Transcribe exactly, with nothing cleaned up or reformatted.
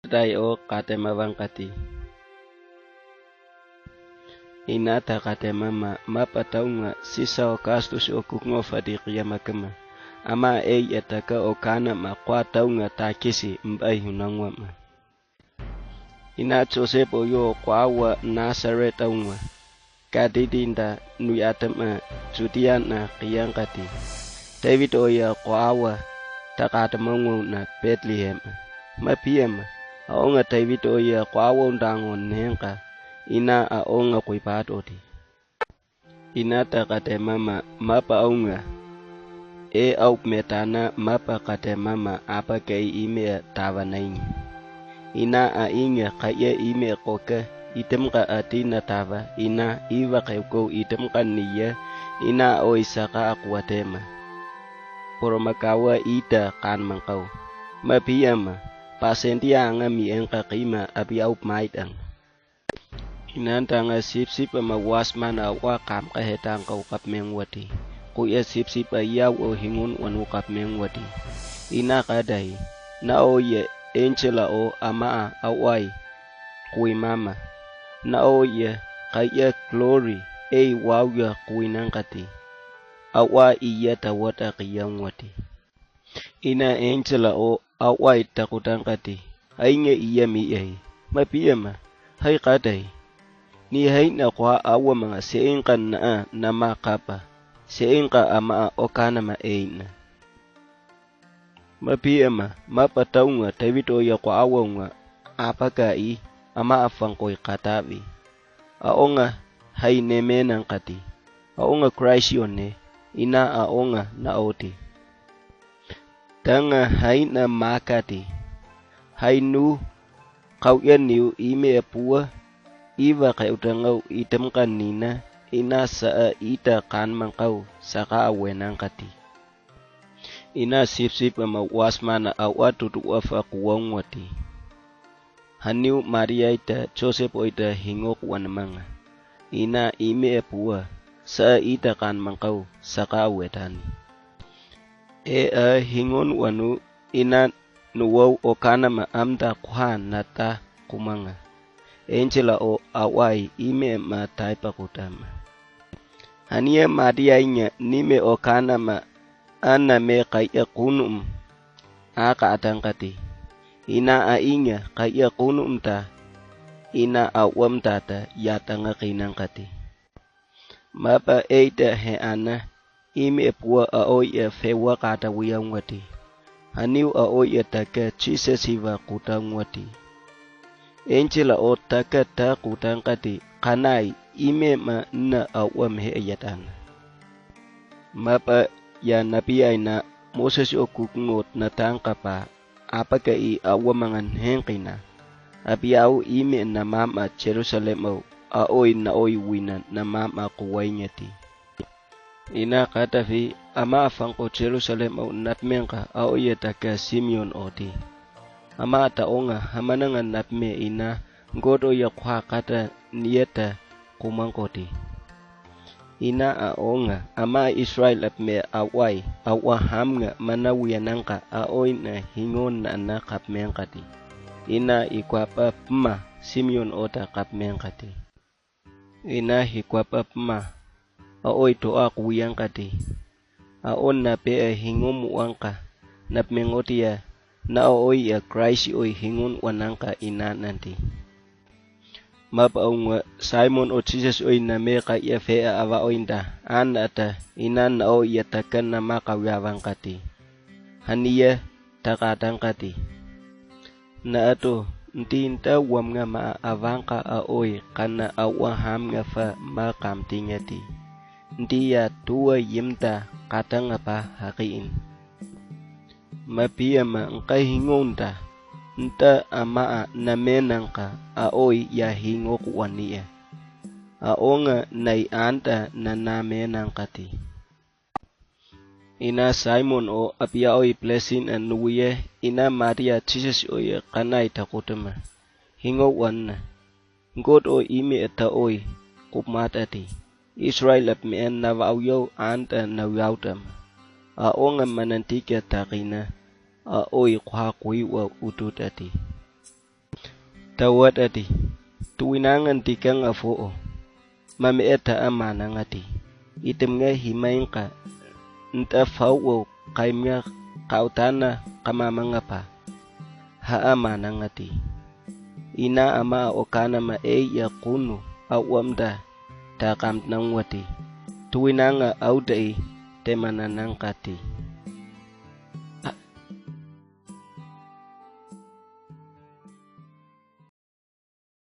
Dai o katema vangkati. Inata katema ma mapa taunga sisa o kastus o kukngo fadi kiyama kema. Ama ei ataka o kana ma kwa taunga takisi mbai hunangwa ma. Ina Joseph o yo kwawa Nazareth aunga. Kadidinda nui atama Judean na kiyangkati. David o ya kwawa takatamangu na Bethlehem. Ma piyama aonga David o ya kwawa undango nenka. Ina aonga kuipatoti. Ina takate mama mapa aunga. E au metana mapa kate mama apa kei ime tava naingi. Ina a inga kaya ime koka item ka atina tava ina iva keuko item ka niya ina o isaka akwatema. Poromakawa ita kan mangkau. Ma piyama pasentia anga mi engka kima api au maitang. Inanta nga sipsip ama wasmana wa kam ka hetang ka ukap mengwati. Kuya sipsip a yaw o hingun wan ukap mengwati. Ina kadai na o ye angela o ama a awai. Kui mama na o ye kaya glory ei waw ya kui nangkati. Awa iya tawata kiyangwati. Ina angela o awai takutangkati. Ainge iya mi ei. Ma piyama hai kadai. Ni haina kwa awa manga seinka na a na ma kapa. Seinka ama a okana ma eina. Ma piyama mapa taunga David o ya kwa awa unga. Apaka i ama afang koi katavi. Aonga hai nemenangkati. Aonga Christ yone ina aonga na oti. Tanga haina makati. Hainu kau ya niu ime apua. Iva kai utangau item kanina ina saa ita kan mangkau saka awenangkati. Ina sipsip ama wasmana awa tutu afa kuwangwati. Haniu Maria ita Joseph o ita hingok wanamanga. Ina ime apua saa ita kan mangkau saka awetani. E a hingon wanu ina nuwau okana ma amda kuha nata kumanga. Angela o awai ime ma taipa kutama. Hania Maria inya nime okana ma ana me kaya kunum. Aka atangkati. Ina a inya kaya kunum ta. Ina awam tata yatanga kinangkati. Mapa eita he ana ime pua a oia fewa kata wia ngwati. Haniu a oia taka Jesus hiva kuta ngwati. Angela o taka ta kuta ngkati kanai ime ma na awam he ayatana. Mapa ya napi aina Moses o kukngot na tangkapa apaka i awa mangan henkina. Api au ime na mama Jerusalem au a oi na oi wina na mama kuwainyati. Ina katafi ama afangko Jerusalem au natmenka a oia taka Simeon oti. Ama ata onga hamananga natme ina ngot oia kuha kata nieta kumangkoti. Ina a onga ama Israel apme awai awa hamnga mana wianangka a oina hingon na ana kapmengkati. Ina ikwapa pma Simeon ota kapmengkati. Ina hikwapa pma a oi toa kuwiangkati. A on na pe a hingon muangka napmengotia na a oi a Christ oi hingon wanangka ina nanti. Mapa ungwa Simon o Jesus oi na me ka ia fea ava oinda an ata ina na o ia taka na maka wiavangkati. Hania taka tangkati. Na ato nti nta wamnga ma avangka a oi kana awa hamnga fa ma kamtingati. Nti ya tua yimta katanga pa hakiin. Mapia ma nka hingonta nta ama a namenangka a oi ya hingoku wania. A onga nai anta na namenangkati. Ina Simon o apia oi plesin a nuwie ina Maria Jesus oi kanai takutuma. Hingo wanna. Ngot o imi eta oi kupmatati. Israel ap meen na vauyo anta na wiautama. A onga manantikia takina. A oi kuha kuiwa ututati. Tawwad ati, tuwinangan ti kang afu'o. Mami'et ha amana ngati. Itim nga himain ka. Nt'af haw'o kaimya kautana kamamanga pa. Ha amana ngati. Ina ama okana ma ei ya kunu awamda ta kamtnangwati. Tuwinanga awdai temananangkati.